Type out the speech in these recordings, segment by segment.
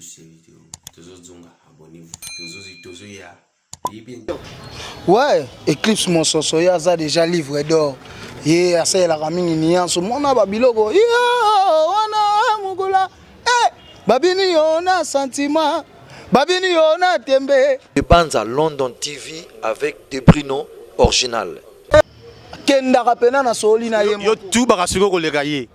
Plus vidéo tozozonga, abonnez-vous, tozoya. Ouais, Eclipse Mososo, ye aza déjà livre d'or. Ye asalelaka mingi nianso mona babiloko yo wana mokola eh, babini yo na sentiment, babini yo na tembe. Banza London TV avec Debrino original. Kendaka pena na soli na ye. Yo tubaka sikoyo koleka ye.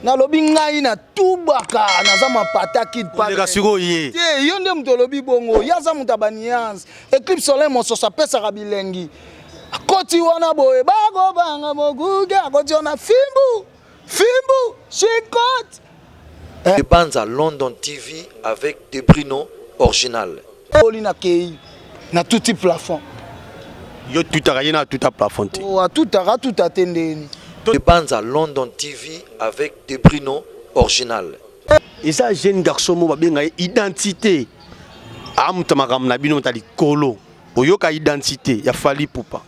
Nalobi ngai na tubaka, naza mapata kid. Koleka sikoyo ye. Te, yo nde moto olobi bongo. Ye aza moto ya baniance. Eclipse Soleil Mososo apesaka bilengi. Akoti wana boye, bakobanga mokuke, akoti wana fimbu fimbu chikote. Banza London TV avec Debrino original. Oli na kei na tuti plafond. Yo tutaka ye na tuta plafond te. Oh, atutaka atuta te ndeni. Banza London TV avec Debrino original. Eza jeune garçon mo babenga ye Identité. Amuta makambo na bino ta likolo. Oyoka Identité ya Fally Ipupa.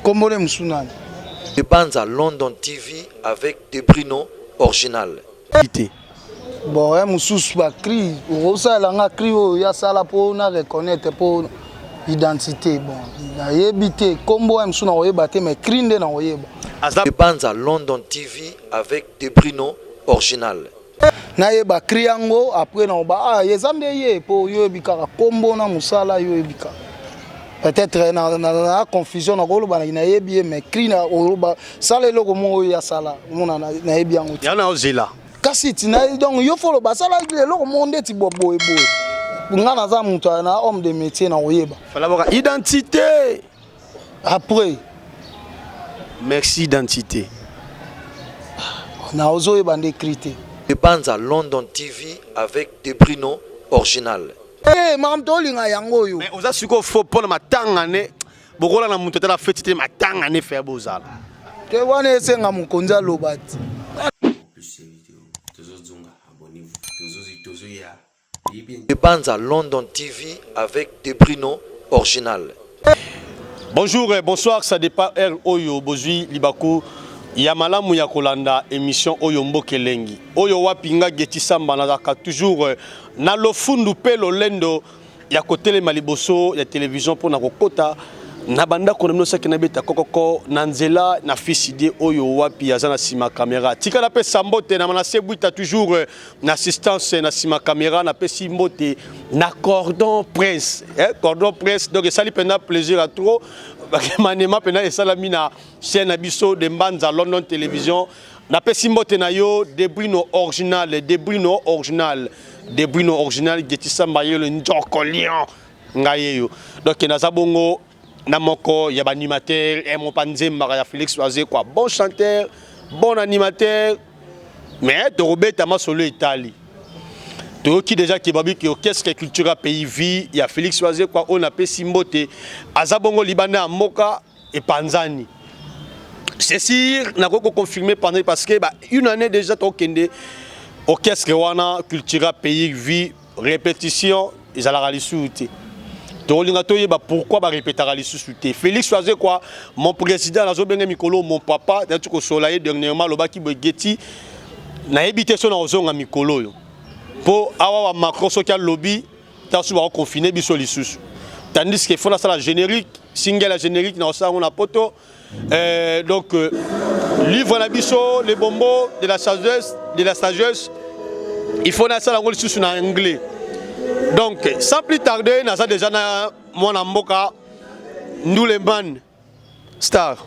Kombo ne musu nani? Banza London TV avec Debrino original. Te. Bon, ya mosusu bacri okosalela nga cri oyo ya sala mpo na reconnaître mpo Identité. Bon, nayebi te nkombo ya mosusu, nakoyeba te, mais cri nde nakoyeba. Aza Banza London TV avec Debrino original. Nayeba cri yango, après nakoba ah, eza nde ye, mpo yo oyebi kaka nkombo na mosala, yo oyebi kaka. Peut-être na confusion, nakoloba nayebi ye, mais cri na oloba sala eloko moko oyo asala, omona nayebi yango te. Ya na ozela. Kasi tina donc yo fo loba asala eloko moko ndeti boye boye. Nga naza moto na homme de métier, na koyeba. Fala boka Identité. Après. Merci Identité. Na ozoyeba nde cri te. Banza London TV avec Debrino original. Eh, makambo tolinga yango oyo. Mais oza sikoyo fo mpona matanga ne bokola na moto atala feti te, matanga ne fe bozala. Te, wana esenga mokonzi aloba ti. Plus vidéo tozozonga, abonnez-vous, tozoya. Banza London TV avec Debrino original. Bonjour et bonsoir, ça dépend heure oyo bozwi libaku ya malamu ya kolanda émission oyo Mboka Elengi. Oyo wapi nga Geti Samba nazalaka toujours na lofundu mpe lolendo ya kotelema liboso ya télévision mpona kokota na bandako na bino soki nabeta kokoko na nzela na fils de oyo wapi aza na nsima caméra. Tikala pesa mbote na Manase Bwita, toujours na assistance na nsima caméra. Napesi mbote na Cordon Prince, eh, Cordon Prince. Donc esali mpenza plaisir à trop manema mpenza esalami na chaîne na biso de Mbanza London Télévision. Napesi mbote na yo Debrino original, Debrino original, Debrino original. Geti Samba yelo njoko lion ngai yeyo. Donc naza bongo na moko ya baanimateur mopa nzembaka ya Félix Wazekwa, bon chanteur, bon animateur. Mais tokobeta masolo etali toyoki déjà ke babi ke orchestre Cultura Pays Vie ya Félix Wazekwa oyo napesi mbote aza bongo libanda ya mboka epanzani. C'est sûr, nakoki koconfirmer pendant parce que ba une année déjà tokende orchestre wana Cultura Pays Vie, répétition ezalaka lisusu te. Tokolinga toyeba pourquoi barépétaka lisusu te. Félix Wazekwa, mon président, nazobenge mikolo mon papa. Nati kosola ye dernièrement, alobaki boye: "Geti, nayebi te so na kozonga mikolo oyo, mpo awa wa Macron soki alobi taso bakoconfiner biso lisusu, tandis que faut nasala générique, single ya générique na kosala yango na poto." Donc livre na biso, Le Bombo de la sagesse, de la sagesse, il faut nasala yango lisusu na anglais. Donc sans plus tarder, naza déjà na mwana mboka Nduleman Star.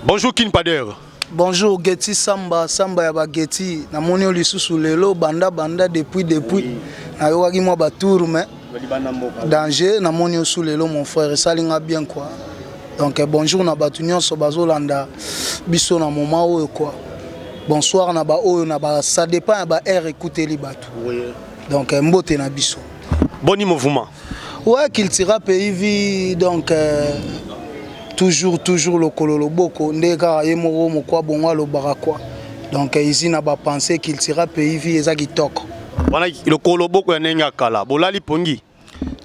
Bonjour Kin Pader. Bonjour Geti Samba, Samba ya bageti. Namoni yo lisusu lelo, banda banda depuis nayokaki mwa batour, mais danger. Namoni yo su lelo, mon frère, esali nga bien quoi. Donc bonjour na bato nyonso bazolanda biso na moment oyo quoi. Bonsoir na baoyo na ba, ça dépend ya ba heure ekuteli bato. Donc mbote na biso. Boni mouvement? Ouais, Cultura Pays Vie, donc toujours toujours lokolo loboko nde kaka ye moko mokwa bongo alobaka quoi. Donc ezi na bapense Cultura Pays Vie eza kitoko. Wana lokolo loboko ya ndenge ya kala, bolali pongi?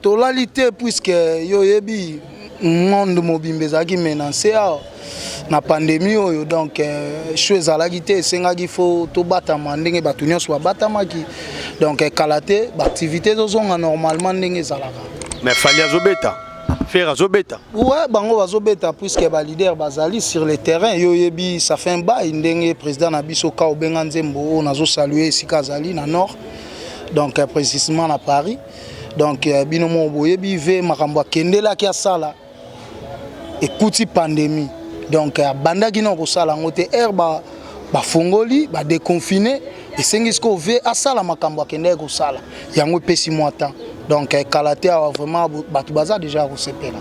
Tolali te, puisque yo oyebi Monde mobimba ezalaki menance awa na pandemie oyo, donc show ezalaki te, esengaki fo tobatama ndenge bato nyonso babatamaki. Donc kala te baactivité ezozonga normalement ndenge ezalaka. Mais Fally azobeta, Ferre azobeta. Ouais, bango bazobeta puisque baleader bazali sur le terrain. Yo oyebi, ça fait un bail ndenge président na biso ka obenga nzembo oyo, nazosalue esika azali na nord, donc précisément na Paris. Donc bino moko boyebi ve makambo akendelaki asala ekuti pandémie, donc abandaki na kosala yango te. Ere bafongoli, badéconfine, esengi sikoyo ve asala makambo akendaki kosala yango, epesi mwa temps. Donc kala te awa vraiment bato baza déjà ya kosepela.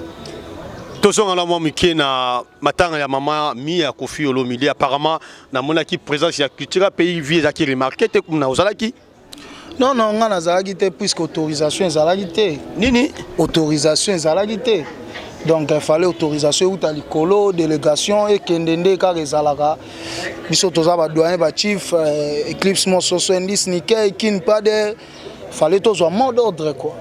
Tozonga na mwa mike na matanga ya mama mi ya Koffi Olomide. Apparemment namonaki présence ya Cultura Pays Vie ezalaki remarqué te kuna, ozalaki? Non, nga nazalaki te puisque autorisation ezalaki te. Nini? Autorisation ezalaki te, donc il fallait autorisation euta likolo, délégation ekende nde kaka ezalaka. Biso toza badoyen, bachief Eclipse Mososo, Indice Nikei, Kin Pader, fallait tozwa mot d'ordre quoi,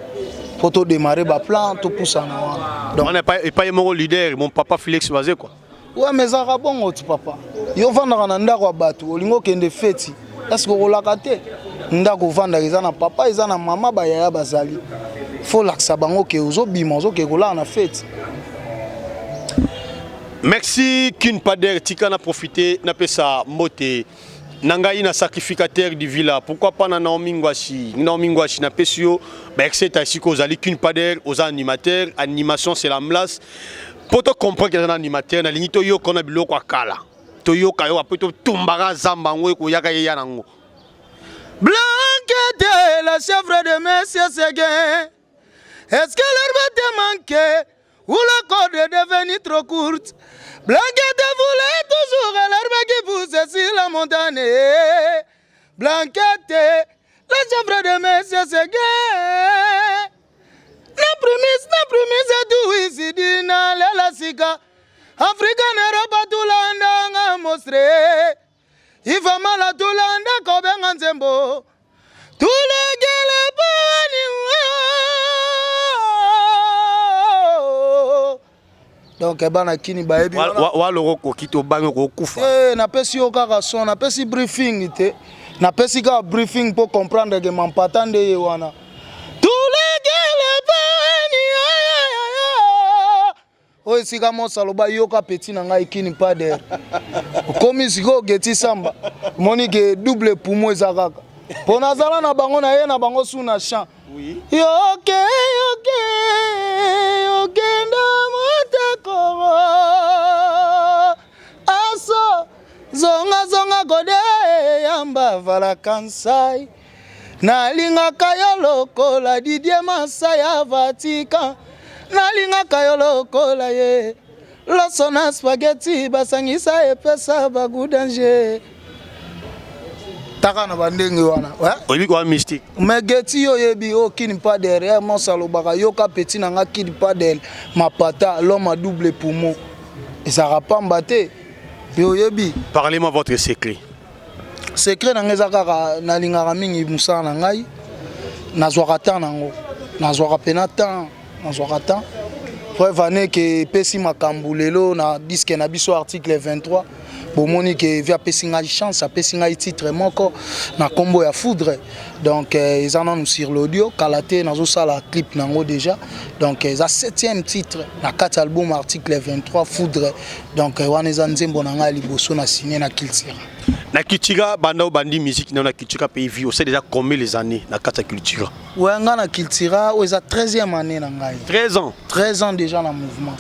po todémarre baplan, topusana wana. Donc wana epai ye moko leader, mon papa Félix Baze quoi. Ouais, mais ezalaka bongo ti papa. Yo ovandaka na ndako ya bato, olingi okende feti, est-ce okolaka te? Ndako ovandaka eza na papa, eza na mama, bayaya bazali, fo olakisa bango ke ozobima, ozokende kolala na feti. Merci Kin Pader. Tika na profiter napesa mbote na ngai na sacrificateur du villa, pourquoi pas na Naomi Ngwashi. Naomi Ngwashi, napesi yo baexceta esika ozali. Kin Pader, oza animateur, animation c'est la place mpo to comprendre ke eza na animateur. Nalingi toyoka na biloko ya kala, toyoka yo apo totumbaka zamba yango ekoyaka yeya nango. Blanquette, la chèvre de Monsieur Seguin. Est-ce que l'herbe te manquait ou la corde est devenue trop courte? Blanquette voulait toujours l'herbe qui pousse sur la montagne. Blanquette, la chèvre de Monsieur Seguin. Na premise, na premise, tout ici, dina, lela sika. Afrika na Europa tulanda nga mostre. Ifamala tulanda kobenga nzembo. Tulekele pani. Donc bana kini bayebi. Waloko koki tobangi okokufa. Eh, napesi yo kaka son, napesi briefing te, napesi kaka briefing mpo comprendre ke mampata nde ye wana. Tulekele pani oyo esika mosa aloba yoka petit na ngai Kini Pader. Okomi sikoyo Geti Samba, omoni ke double poumon eza kaka mpo nazala na bango na ye na bango su na champ. Yoke yoke yokenda motekoro aso zonga zonga kode yamba vala kansai. Nalingaka yo lokola Didie Masa ya Vatican, nalingaka yo lokola ye loso na spaghetti basangisa epesa bagoût danger taka na bandenge wana, ouais? Oyebi kwa mystique. Mais Geti, yo oyebi oyo Kini Pader ya mosa alobaka yoka petit na nga Kini Pader mapata, l'homme à double poumon, ezalaka pamba te, yo oyebi. Parlez-moi votre secret. Secret na ngai eza kaka nalingaka mingi mosala na ngai, nazwaka temps nango, nazwaka mpena temps, nazwaka temps. Preuve ane ke epesi makambo lelo na disque na biso article 23, bomoni ke vi apesi ngai chance, apesi ngai titre moko na nkombo ya Foudre. Donc eza nanu sur l'audio, kala te nazosala clip nango déjà. Donc eza septième titre na kati ya album article 23, Foudre. Donc wana eza nzembo na ngai ya liboso na signe na Cultura. Na Cultura, banda obandi musique na Cultura Pays Vie, osali déjà combien les années na kati ya Cultura? Ouais, ngai na Cultura oyo eza 13e année na ngai. 13 ans? 13 ans déjà na mouvement,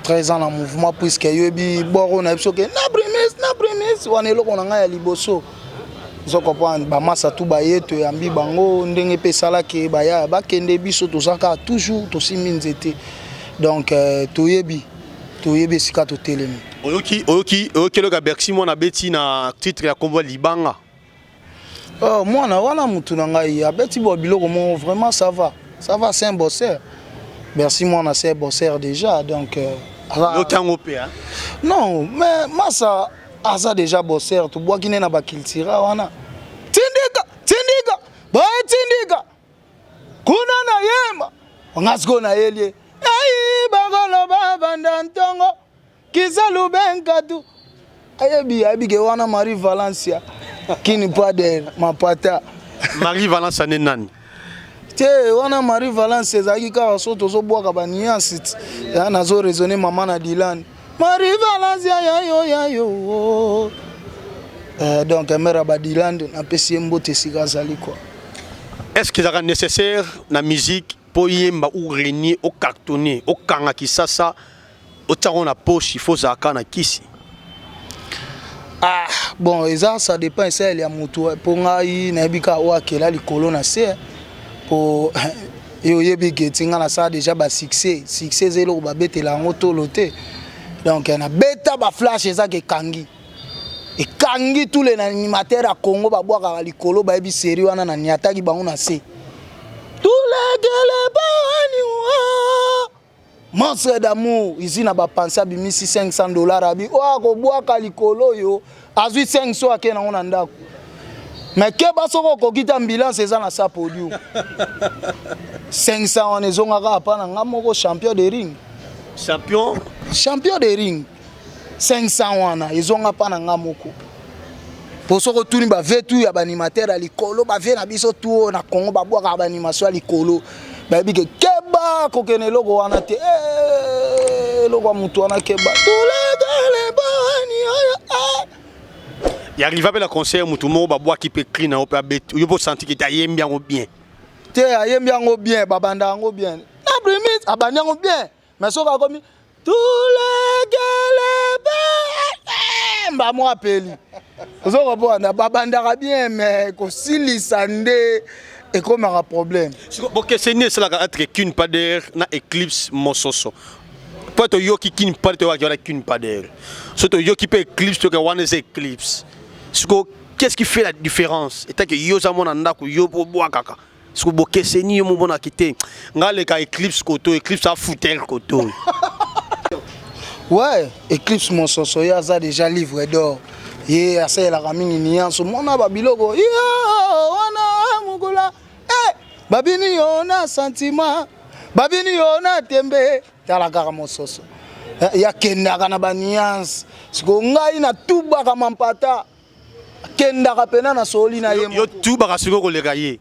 13 ans na mouvement, puisque yoyebi boro na biso ke na primis, na primis wana eloko na ngai ya liboso. Ozo comprendre, bamasa tu baye, toyambi bango ndenge mpe esalaki baya bakende, biso toza kaka toujours tosimbi nzete. Donc toyebi esika totelemi. Oyoki eloko ya Bercy Mwana abeti na titre ya kombo Libanga? Oh, mwana wana mutu na ngai abeti bo biloko moko vraiment, ça va, ça va, c'est un bosseur. Merci mwana, c'est un bosseur déjà. Donc Oyoki yango mpe, hein? Non, mais masa aza déjà bosseur, tobwaki nde na bacultura wana. Tindika tindika boye, tindika kuna na yemba nga sikoyo nayeli ye ei bakoloba. Banda ntongo kizalu benkatu ayebi, ayebi ke wana Marie Valencia Kini Pader Mapata. Marie Valence ane nani? Te, wana Marie Valence ezalaki kaka so tozobwaka banuance, nazo raisonner mama na Dilan Marie Valence yayo yayo. Donc mare ya Badiland, napesi ye mbote esika azali quoi. Est ce que ezalaka nécessaire na musique mpo yemba ou régner, ocartonner, okanga Kisasa, otiango na poche, il faut ozalaka na kisi? Ah bon, eza, ça dépend esaleli ya motu. Mpo ngai nayebi kaka oyo akela likolo na se, mpo ye oyebi geti ngai nasala déjà basuccès. Succès eza eloko babetela yango tolo te. Donc nabeta baflash, ezaka ekangi, ekangi. Tous les animateurs ya Congo babwakaka likolo, bayebi série wana na niataki bango na se. Tulekele bani monstre d'amour ici na bapense abimisi 500 $, abi oyo akobwaka likolo, oyo azwi 500, ake nango na ndako. Mais keba, soki okoki te, ambulance eza na sa podium. 500 wana ezongaka apa na nga moko, champion de ring. Champion? Champion de ring. 500 wana ezonga mpa na nga moko, po soki otuni bave tu ya baanimateur ya likolo, bave na biso tu oyo na Congo babwakaka baanimation ya likolo, bayebi ke keba kokende eloko wana te. Eh, eloko ya motu wana, keba tulekele bani oyo eh. Yariva mpe na concert, motu moko babwaki mpe cri na yo mpe abeti yo mpo osanti ke te ayembi yango bien? Te, ayembi yango bien, babanda yango bien na primis, abandi yango bien, mais soki akomi tulekele mbamo apeli, ozo comprendre, babandaka bien, mais kosilisa nde ekomaka problème. Bokeseni esalaka entre Kin Pader na Eclipse Mososo? Mpo toyoki Kin Pader, toyokaki wana Kin Pader. So toyoki mpe Eclipse, toyoki wana eza Eclipse. Siko qu'est-ce qui fait la différence? Etake yo oza mwana ndako, yo mpo obwakaka, siko bokeseni yo momonaki te? Nga aleka Eclipse koto, Eclipse afutel koto. Ouais, Eclipse Mososo, ye aza déjà livre d'or. Ye asalelaka mingi nuance, mona babiloko yo wana mokola eh, babini yo na sentiment, babini yo na tembe. Tala kaka Mososo, yakendaka na banuance. Siko ngai natubaka mampata, akendaka mpena na soli na ye. Yo tubaka sikoyo koleka ye?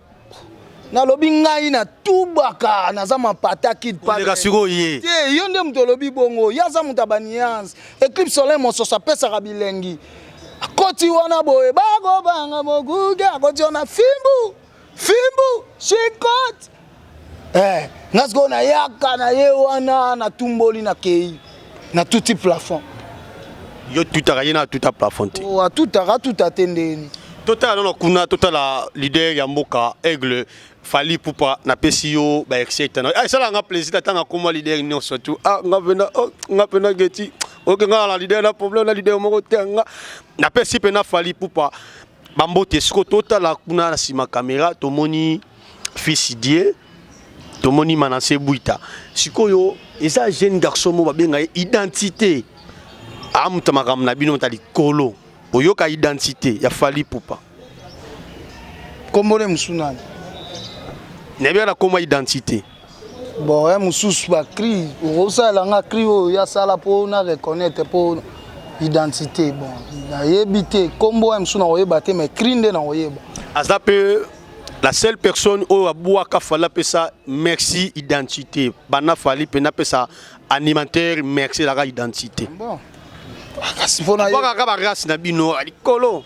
Nalobi ngai natubaka, naza mapata kid. Koleka sikoyo ye? Te, yo nde moto olobi bongo. Ye aza moto ya banuance. Eclipse Soleil Mososo apesaka bilengi, akoti wana boye, bakobanga mokuke, akoti wana fimbu fimbu shikot. Eh, nga sikoyo nayaka na ye wana, natumboli, nakei natuti plafond. Yo tutaka ye na atuta plafond te? Oh, atutaka, atuta te ndeni. Totala nono kuna, totala leader ya mboka, Aigle Fally Ipupa. Napesi yo baexcès na ah, esalaka nga plaisir atanga akoma leader nyonso tu. Ah, nga mpena, oh, nga mpena geti oke, nga na leader na problème na leader moko te. Nga napesi mpena Fally Ipupa bambote. Siko totala kuna na nsima caméra, tomoni Fils Die, tomoni Manase Bwita. Sikoyo eza jeune garçon mo babenga ye Identité, amuta makambo na bino ta likolo. Oyoka Identité ya Fally Ipupa? Kombo ne mosu nani? Nayebi na koma Identité. Bon, ya mosusu bacri, okosalela nga cri oyo ya sala mpo na reconnaître mpo Identité. Bon, nayebi te kombo ya mosusu, nakoyeba te, mais cri nde nakoyeba. Aza mpe la seule personne oyo abwaka Fally, apesa merci Identité. Banda Fally mpe napesa animateur merci, ezalaka Identité. Bon, kasi mpo na abwakaka barace na bino likolo.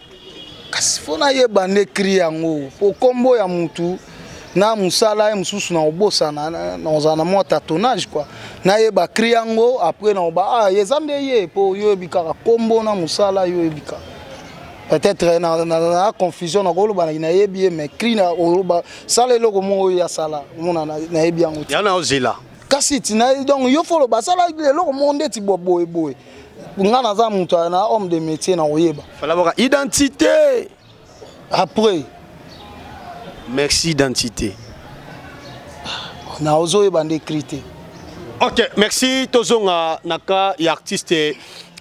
Kasi fo nayeba nde cri yango, po kombo ya mutu na mosala ye mosusu na kobosana, nakozala na mwa tâtonnage quoi. Nayeba cri yango, après nakoba ah, eza nde ye, po yo oyebi kaka kombo na mosala, yo oyebi kaka. Peut-être na confusion, nakoloba nayebi ye, mais cri na oloba sala eloko moko oyo asala, omona nayebi yango te. Ya na ozela. Kasi tina, donc yo fo oloba asala eloko moko ndeti boye boye. Nga naza moto na homme de métier, na koyeba. Fally abwaka Identité. Après? Merci Identité. Na ozoyeba nde cri te. Ok, merci. Tozonga na ka ya artiste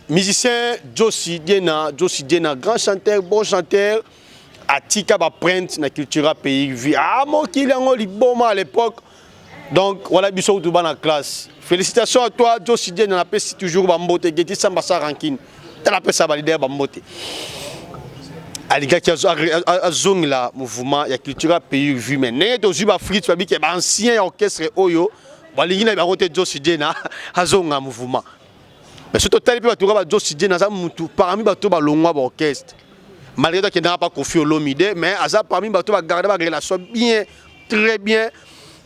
musicien Josi Diena. Josi Diena, grand chanteur, bon chanteur, atika baempreinte na culture pays vie. Ah, mokili yango liboma à l'époque. Donc voilà, biso kutu bana classe. Félicitations à toi Joe Dieng, napesi toujours bambote. Geti Samba sa rancune, tala pesa ba leader bambote. Alingaki azongela mouvement ya Cultura Pays Vie, mais ndenge tozwi bafrit babike baancien ya orchestre oyo balingi na bango te Joe Dieng azonga mouvement. Mais soki totali mpe bato ba Joe Dieng aza mutu parmi bato balongwa baorchestre, malgré akendaka pa Kofi Olomide, mais aza parmi bato bagarde barelation bien, très bien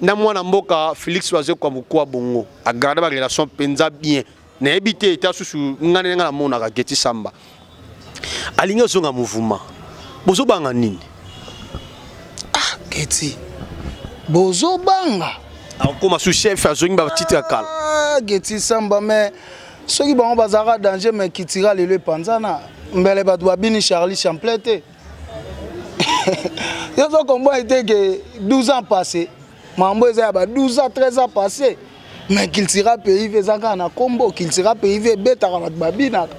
na mwana mboka Félix Wazekwa Mokwa. Bongo agarde barelation mpenza bien. Nayebi te eta susu ngai ndenge namonaka Geti Samba alingi azonga mouvement, bozobanga nini? Ah, Geti, bozobanga. Akokoma sous chef, azongi batitre ya kala. Ah, Geti Samba, mais soki bango bazalaka danger, mais Kitira lelo epanzana, mbele bato babini Charlie Champlain te. Yo zo comprendre te ke 12 ans passé, mambo eza ya ba 12 ans, 13 ans passé, mais Cultura Pays Vie eza kaka na nkombo Cultura Pays Vie, ebetaka, bato babinaka.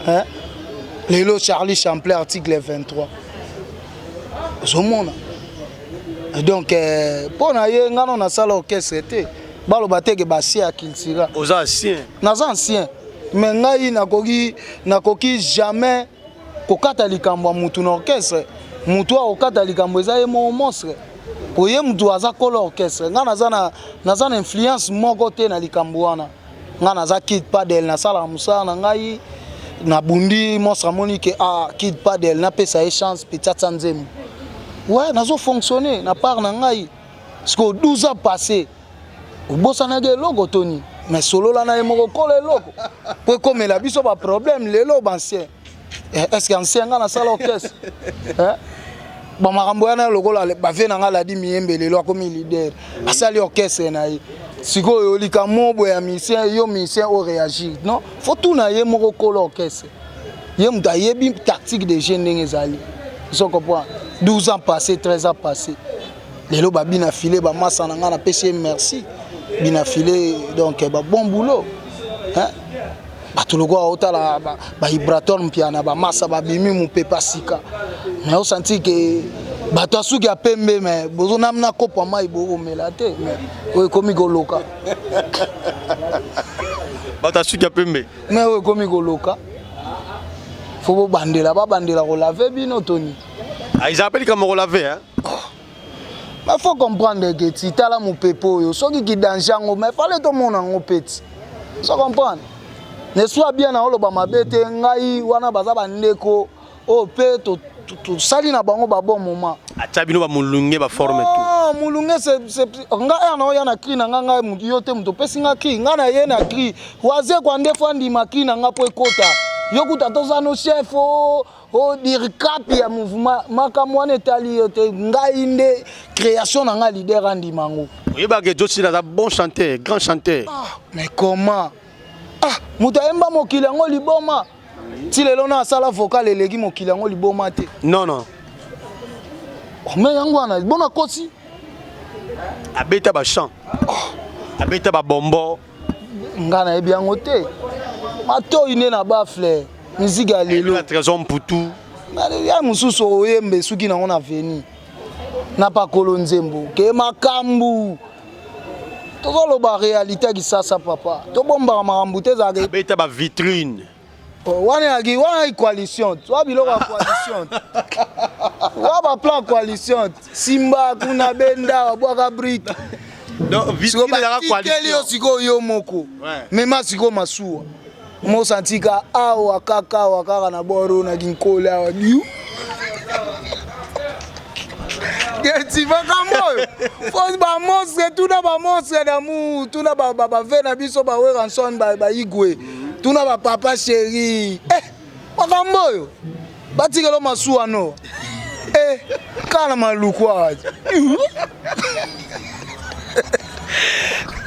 Hein? Lelo Charlie Champlain, article 23, ozomona. Donc mpo na ye, nga no nasala orchestre te, baloba te ke basie ya Cultura. Oza ancien. Naza ancien, mais ngai nakoki jamais kokata likambo ya mutu na orchestre. Mutu akokata likambo eza ye moko monstre, po ye mutu aza kolo orchestre. Ngai naza na influence moko te na likambo wana. Ngai naza Kid Padel, nasalaka mosala na ngai, nabundi. Monstre amoni ke ah, Kid Padel, napesa ye chance petit atia nzembo. Ouais, nazofonctionne na part na ngai. Sikoyo 12 ans passé, obosanaki eloko toni, mais solola na ye moko kolo eloko, po ekomela biso baproblème lelo bancien. Est ce que ancien, nga nasala orchestre, bamakambo wana lokola bave na nga Ladi Miyembe, lelo akomi leader, asali orchestre na ye. Sikoyo likambo boye ya musicien, yo musicien oyo réagir, non, faut tuna ye moko kolo orchestre, ye moto ayebi tactique de jeu ndenge ezali. Ozo comprendre? 12 ans passé, 13 ans passé, lelo babina file bamasa na ngai, napesi ye merci bina file. Donc ba bon boulot, hein? Bato lokola otala baibrator mpiana, bamasa babimi mopepa sika, mais osanti ke bato asuki ya pembe, mais bozonamna kopo ya mai bokomela te, mais oyo ekomi koloka. Bato asuki ya pembe. Mais oyo ekomi koloka, fo bobandela, babandela kolave bino toni. Eza mpe likambo kolave, hein? Mais faut comprendre ke ti tala mopepe oyo, soki kidanger yango, mais fallait tomona yango peti. So comprendre ne soit bien na oloba mabe te. Ngai wana baza bandeko oyo mpe tosali na bango babon moment. Atia bino bamolunge, baforme tout. Non, molunge nga ere na oya na cri na nga, ngai yo te moto opesi nga cri. Nga na ye na cri Wazekwa nde fo andima cri na nga mpo ekota. Yo kuta toza no chef o odirkapi ya mouvement, makambo wana etali yo te. Ngai nde création na ngai, leader andima yango. Oyebaka Josila aza bon chanteur, grand chanteur. Ah, mais comment? Ah, moto ayemba mokili yango liboma, ti lelo na asala vocal eleki mokili yango liboma te. Non, non. Mais yango wana bona kosi. Abeta bachant, abeta babombo. Nga nayebi yango te, matoi nde na bafle miziki ya lelo. Trésor Mputu. Ya mosusu oyemba esuki nango na veni na pakolo nzembo ke makambo. Tozoloba réalité ya Kisasa, papa, tobombaka makambo te, ezalaka. Abeta bavitrine. Wana yaki, wana yaki coalition, wa biloko ya coalition, wa baplan coalition, simba kuna benda babwaka brique. Batikeli yo sikoyo, yo moko mema sikoyo masuwa mosantika awa kaka, awa kaka na boro na Kinkole awa biu. Geti, makambo oyo fo bamonstre, tuna bamonstre d'amour, tuna bave na biso baWerrason, baigwe, tuna bapapa chéri. Eh, makambo oyo batikelo masuwa no, eh, kaka na Maluku awa.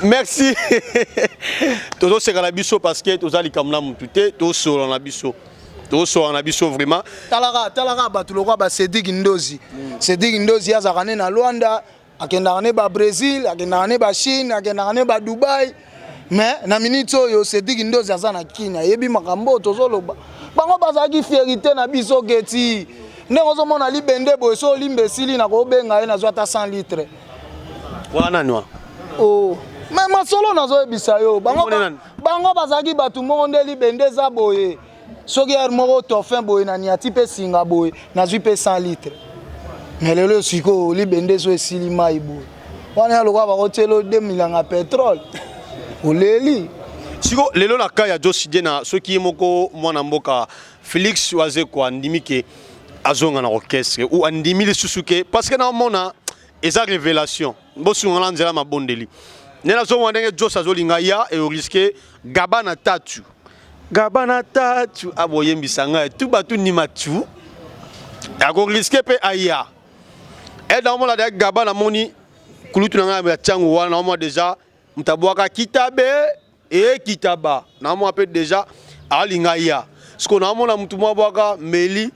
Merci. Tozoseka na biso parce que toza likambo na mutu te, tosola na biso, tosola na biso vraiment. Talaka, talaka bato lokwa baCédrik Ndozi. Cédrik Ndozi azalaka ne na Lwanda, akendaka ne baBrésil, akendaka ne baChine, akendaka ne baDubai, mais na minute oyo Cédrik Ndozi aza na Kini, ayebi makambo oyo tozoloba. Bango bazalaki fierité na biso. Geti, ndenge ozomona libende boye, so olimba esili, na kobenga ye, nazwa ata 100 litre. Wana nani wana? Oh. Mais masolo nazoyebisa yo, bango bango bazalaki bato moko nde libende eza boye. Soki heure moko tofin boye na niati mpe singa boye, nazwi mpe 100 litre. Mais lelo sikoyo libende ezo esili mai boye wana ya lokola bakotiela de milanga pétrole, oleli. Siko lelo na ka ya Josi Diena, soki ye moko mwana mboka Félix Wazekwa andimi ke azonga na orchestre ou andimi lisusu ke, parce que naomona eza révélation, bosunga na nzela mabondeli nde nazomona ndenge Jos azolinga ya eoriske gaba na tatu, gaba na tatu, aboyembisa ngai tu bato ndima tu akoriske mpe aya e naomona deja gaba. Namoni kulutu na ngai ya ntiango wana, naomona deja moto abwaka kitabe ekitaba, naomona mpe deja alinga ya siko. Naomona motu mwa abwaka mbeli,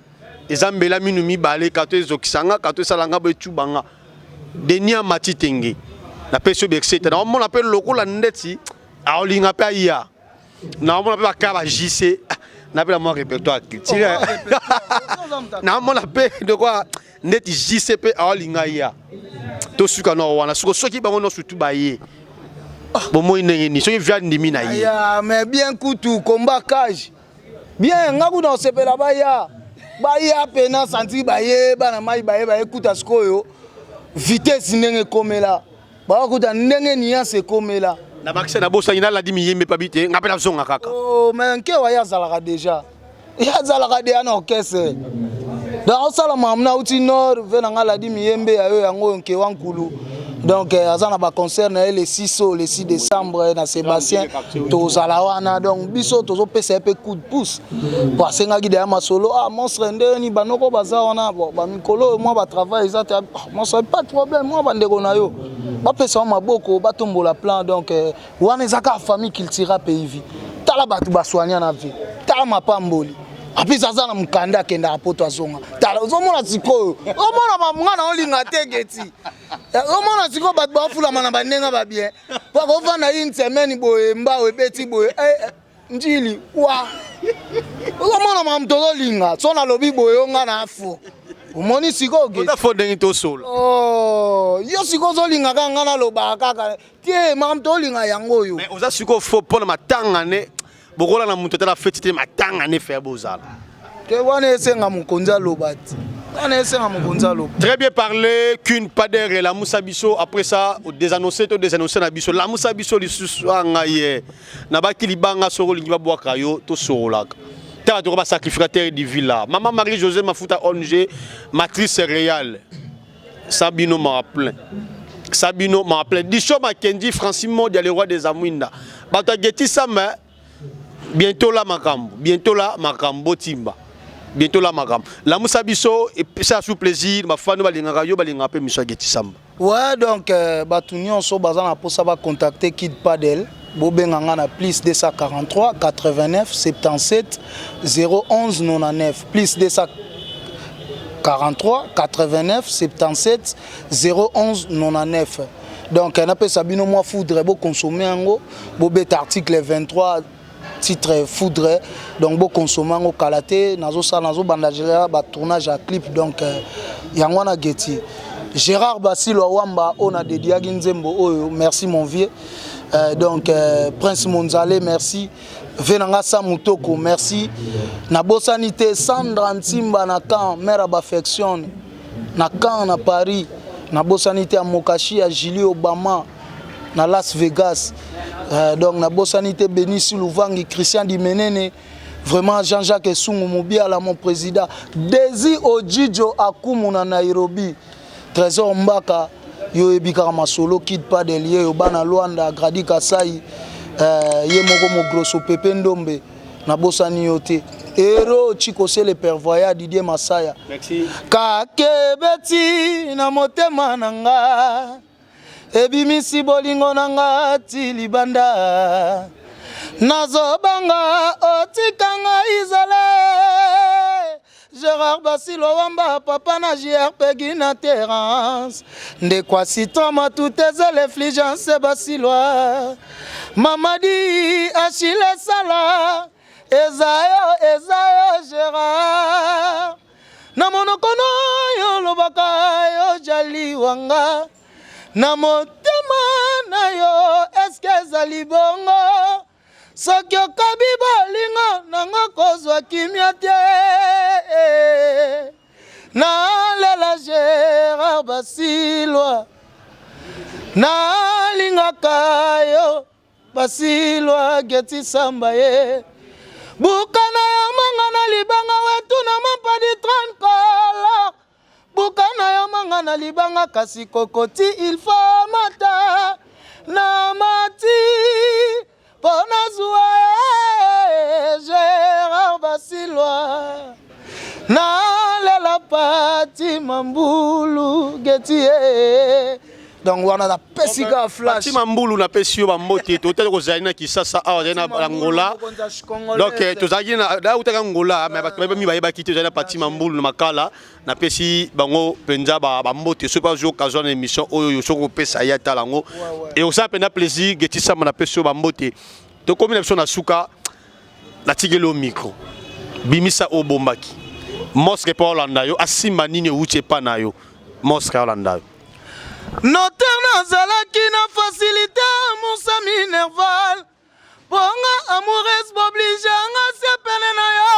eza mbela minu mibale, kato ezokisa nga, kato esala nga bo etuba nga. Denia Matitenge, napesi yo bexete. Naomona mpe lokola ndeti aolinga mpe aya. Naomona mpe baka ba JC na mpe na mwa répertoire culturel. Naomona mpe lokwa ndeti JC mpe aolinga ya tosuka na wana. Siko soki bango nyonso tu baye, bomoi ndenge nini soki via ndimi na ye? Ya, mais bien kutu combat cage bien, nga kuna osepela baya baya pena santi baye bana mai baye baye kuta sikoyo vitesse ndenge ekomela, bakuta ndenge nuance ekomela. Na bakisa nabosani naladi miyembe pabi te, nga mpe nazonga kaka. Oh, mais nkewa ye azalaka déjà, ye azalaka deya na orchestre, donc osala makambo na auti nord ve na nga ladi miyembe ya yo yango oyo nkewa nkulu. Donc aza na baconcert na ye le 6 oyo, le 6 décembre na Sébastien, tozala wana. Donc biso tozopesa ye mpe coup de pouce po asengaki deya masolo: "Ah monstre, ndeni banoko baza wana?" Bon, bamikolo oyo mwa batravail eza te. "Ah, monstre, pas de problème, mwa bandeko na yo bapesa yo maboko, batombola plan." Donc wana eza kaka famille Cultura Pays Vie. Tala bato baswania na vie, tala mapamboli apesi, aza na mokanda, akendaka poto, azonga. Tala, ozomona sikoyo, omona mamunga na olinga te geti, omona sikoyo bato bafulama na bandenge babien po akovanda une semaine boye, mbao ebeti boye, njili wa ozomona makambo tozolinga. So nalobi boye, yo nga na afo, omoni sikoyo geti. Oza fo ndenge tosola. Oh, yo sikoyo ozolinga kaka nga nalobaka kaka te, makambo tozolinga yango oyo. Mais oza sikoyo fo mpona matanga ne bokola na moto atala feti te, matanga ne fe bozala. Te, wana esenga mokonzi aloba te, wana esenga mokonzi aloba. Très bien parlé, qu'une pader lamusa biso. Après ça, désannoncer to désannoncer na biso, lamusa biso lisusu anga ye. Na baki libanga soko lingi babwaka yo to sorolaka. Tala toko ba sacrificateur du villa. Maman Marie-Josée Mafuta ONG Matrice Réale. Sabino m'a plein. Sabino m'a plein. Disho Makendi Francis Modia le roi des Amwinda. Bato geti sama bientôt la makambo, bientôt la makambo timba. Bientôt la makambo. Lamusa biso et ça sous plaisir, ma femme balingaka yo, balingaka pe miso geti samba. Ouais, donc bato nyonso baza na mposa bacontacte Kid Padel, bobenga nga na plus 243 89 77 011 99, plus 243 89 77 011 99. Donc napesa bino mwa foudre, bokonsome yango, bobeta article 23, titre foudre. Donc bokonsome yango kala te, nazosala, nazobanda gérard batournage ya clip. Donc yango wana geti Gérard Basilo Awamba oyo na dediaki nzembo oyo, merci mon vieux. Donc Prince Monzale, merci ve na nga sa mutoko, merci. Nabosani te Sandra Ntimba na camp mare ya baaffection na camp na Paris. Nabosani te ya Mokashi ya Julie Obama na Las Vegas. Donc nabosani te Benisi Luvangi, Christian Dimenene, vraiment Jean-Jacques Esungu Mobiala, mon président Desi Ojijo Akumu na Nairobi, Trésor Mbaka, yo oyebi kaka masolo. Kid Padel ye yo bana Lwanda, Gradi Kasai, ye moko mogroso Pepe Ndombe, nabosani yo te. Hero Chikose le pervoya, Didier Masaya. Merci. Kakebeti na motema na nga, ebimisi bolingo na nga ti libanda, nazobanga otikanga izole. Gérard Basilo Wamba, papa na JR Pegi na Terence, ndeko asitrama tutezele Fligence Basilwa, Mamadi Achille Sala, eza yo, eza yo Gérard, na monoko na yo olobaka yo jali wanga, na motema na yo. Ezali bongo soki okobi bolingo nango kozwa kimia te. Nalela Gerard Basilwa, nalingaka yo Basilwa Geti Samba ye bukana ya manga na libanga wetu na mampadi 30 kola bukana ya manga na libanga kasi kokoti il faut mata na mati mpo nazwa ye Gerard Basilwa nalela pati mambulu geti ye donc wana napesi kaka flash Pati Mambulu napesi yo bambote totali kozali na Kisasa awa azali na Angola donc eh, tozalaki na nautaki Angola mais bato bayebi bayebaki te tozali na Pati Mambulu na Makala napesi bango mpenza bambote soki bazwi occasion na émission oyo soki kopesa ye atala yango e osala mpenza plaisir Geti Samba napesi yo bambote tokomi na biso na suka natikeli yo micro bimisa oyo obombaki mosque mpo olanda yo asimba nini ewuti epa na yo mosque aolanda yo Notaire nazalaki na facilité amour minerval ponga amoureuse boblige nga se pene na yo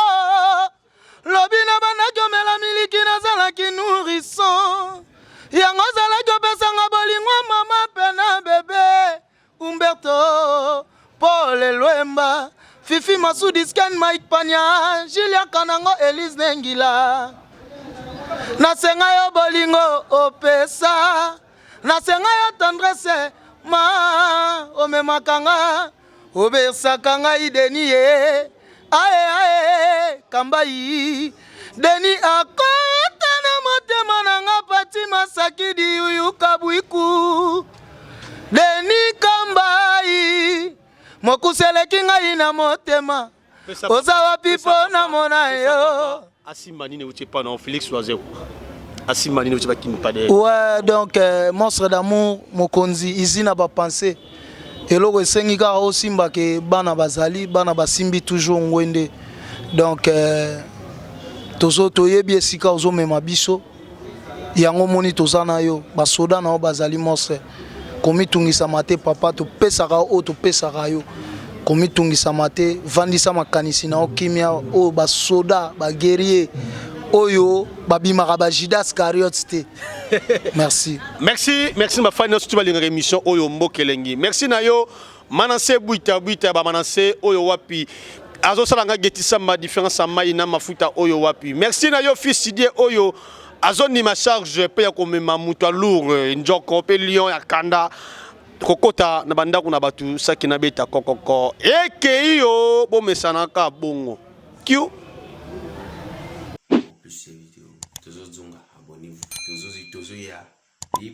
lobi na bandaki omela miliki nazalaki nourrisson yango ozalaki opesanga bolingo mama mpe na bebe Umberto Paul Lwemba Fifi Masudi Scan Mike Panya Julia Kanango Elise Nengila nasenga yo bolingo opesa nasenga yo tendresse ma omemaka nga obesaka ngai deni ye aye aye kambai deni akota na motema na nga pati masakidi uyuka bwiku deni kambai mokuseleki ngai na motema oza wapi mpo namona yo asimba nini euti epa na Félix Wazekwa asimba nini euti bakimi pade ouais donc euh, monstre d'amour mokonzi izi na bapense eloko esengi kaka osimba ke bana bazali bana basimbi toujours ngwende donc euh, tozo toyebi esika ozomema biso yango omoni toza na yo basoda na yo bazali monstre komitungisama te papa topesaka oyo topesaka yo komitungisama te vandisa makanisi na yo kimia oyo basoda baguerrier oyo babimaka ba Judas Iscariote te merci merci merci bafani nyonso ti balingaka émission oyo mboka elengi merci na yo manase bwita bwita ya bamanase oyo wapi azosala nga getisamba différence ya mai na mafuta oyo wapi merci na yo fils die oyo azondima charge mpe ya komema moto ya lourd njoko mpe lion ya kanda kokota na bandako na bato saki na beta kokoko ekei yo bomesanaka bongo kiu plus vidéo tozozonga abonnez-vous tozoya bien.